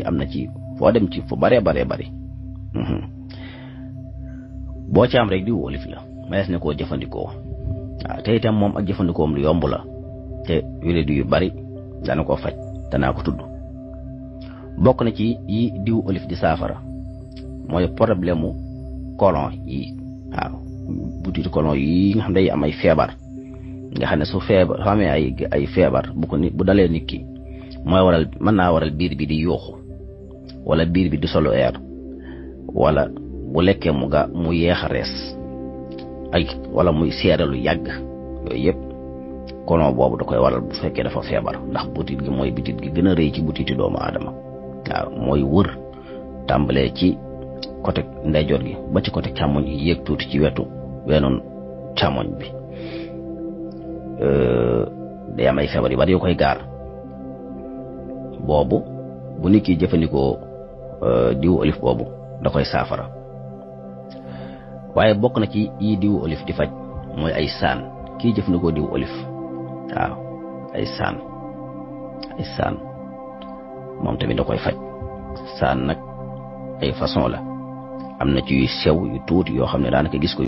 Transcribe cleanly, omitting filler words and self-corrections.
am na ci foo dem ci fu baree bari boo ci am rek diwu olif la mayees ne koo jëfandikoo waaw te itam moom ak jëfandikoom lu yomb la te wéradi yu bari dana ko faj danaa ko tudd bokk na ci yi diwu olif di saafara mooy problème mu colon yi waaw butit colon yi nga xam day am ay feebar nga xam ne su amee ay feebar bu dalee nit ki mooy waral mën naa waral biir bi di yuuxu wala biir bi di solo air wala bu lekkee mu yeex a rees wala muy seere lu yàgg yooyu yëpp colon boobu da koy waral bu fekkee dafa feebar ndax butit gi mooy butit gi gën a rëy ci butiti doomu aadama waaw mooy wër tàmbalee ci côté ndeyjoor gi ba ci côté càmmoñ yi yéeg tuuti ci wenoon càmmoñ bi day am ay feebar yu bari yoo koy gaar boobu bu nit ki jëfandikoo diwu olif boobu da koy saafara waaye bokk na ci yi diwu olif di faj mooy ay saan kii jëfandikoo diwu olif waaw ay saan moom tamit da koy faj saan nag ay façon la am na ci yu sew yu tuuti yoo xam ne daanaka gis ko